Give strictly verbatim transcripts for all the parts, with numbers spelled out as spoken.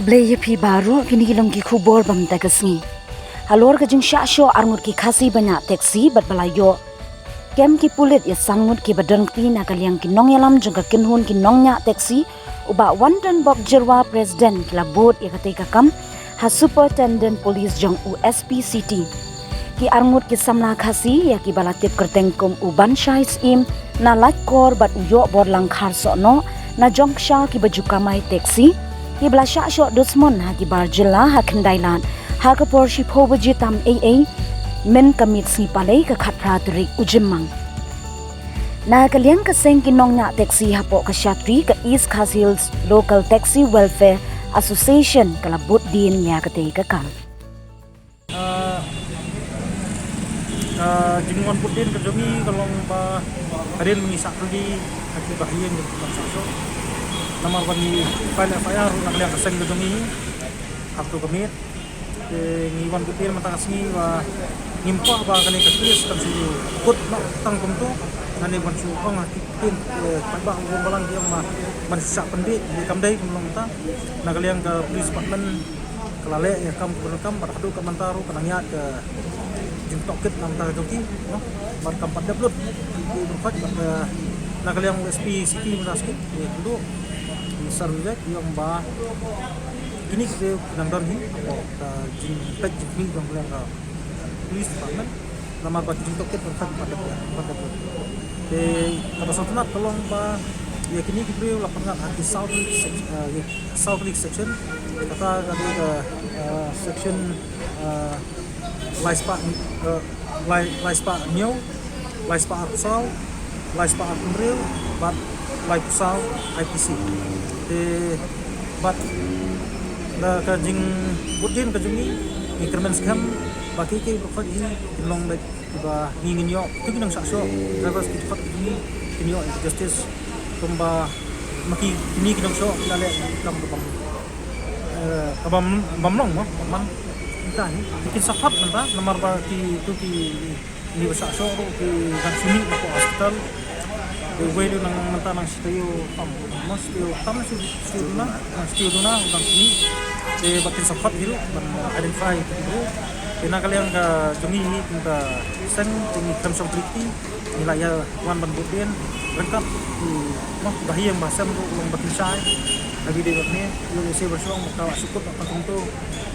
Khublei ïa phi baroh, kine ki long ki khubor ba mynta ka sngi. Halor ka jingshah shoh arngut ki Khasi ba ñiah taxi bad ba la ïoh kem ki pulit ïa san ngut kiba don kti na ka liang ki nongïalam jong ka kynhun ki nongñiah taxi, u Bah Wandonbok Jyrwa, President, ki la bud ïa katei ka kam ha Superintendent Police jong u S P City. Ki arngut ki samla Khasi ïa kiba la tip kyrteng kum u Banshai Syiem na Laitkor bad u Ïohborlang Kharsohnoh na Jongksha, kiba ju kamai taxi, kiba la shah shoh dusmon ha ki bar jylla ha Khyndailad ha ka por shiphew baje tam eiei myn ka miet sngi Palei, ka khatphra tarik u Jymmang. Na ka liang ka seng ki nongñiah taxi hapoh ka shatri ka East Khasi Hills Local Taxi Welfare Association ka la bud dien ïa katei ka kam. Ah, ka jingwan bud dien ka jong ngi ka long ba hadien ngi sah kylli ha kiba ha ïing ki ban sah shoh. Namar ba ngi file F I R ruh na ka liang ka seng ka jong ngi ha kato ka miet. Te ngi wan bud dien mynta ka sngi ba ngim kwah ba kane ka case kan shu kut noh tang kumto. Nane ban shu ong ha ki ktien, eh, paidbah u Balang ki ong ba ban shu shah pynbiej, kam dei kumno mynta. Na ka liang ka police department ka la leh ïa ka kam kaba donkam bad haduh ka mynta ruh ka nang ïaid ka jingtohkit na ka bynta ka jong ki, noh. Bad kam pat dep lut ki briew khot bad, eh, na ka liang u S P City mynta skit, ïa, kynduh i Sir Vivek, i ong ba kine ki briew ki nang don hi hapoh ka jingpeit jingkhmih jong ka liang ka police department. Namar ba ki jingtohkit ban khot ban dep, ban dep. Te kaba sngewtynnat ka long ba ïa kine ki briew la pynngat ha ki saw tylli ki sec-, eh, ïa saw tylli ki section. Kata ka dei ka, eh, section, eh, lai spah, eh, lai, lai spah hynñiew, lai spah arphew saw, lai spah arphew hynriew bad lai phew saw I P C. Te bad da ka jingbud dien ka jong ngi, ngi kyrmen skhem ba kiei kiei baroh hi kin long beit kiba ngi ngin ïoh, kito ki nongshah shoh, drivers ki dkhot ki jong ngi kin ïoh justice. Kumba ma ki, kine ki nongshoh ki la leh ka kam ka bym, eh, ka bym, bym long mo, bym man. Mynta hi kin sa khot mynta namar ba kito ki, kine ba shah shoh ruh ki dang shu mih na ka hospital. Te uwei ruh nang mynta nang shi taïew tam, mo shi taïew tam, shi, shi taïew duna, nang shi taïew duna u dang shu mih. Te ba kin sa khot hi ruh ban, eh, identify ki briew. Te na ka liang ka jong ngi hi kumta seng, te ngi khlem shong kylli kti, ngi la ïa wan ban bud dien ryngkat ki, mo, ba ha ïing ba ha sem ruh long ba kin shai. Lagi dei ba kane, ïoh ïa se ba shong ka la shu kut ba ka kumto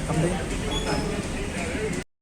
kam dei.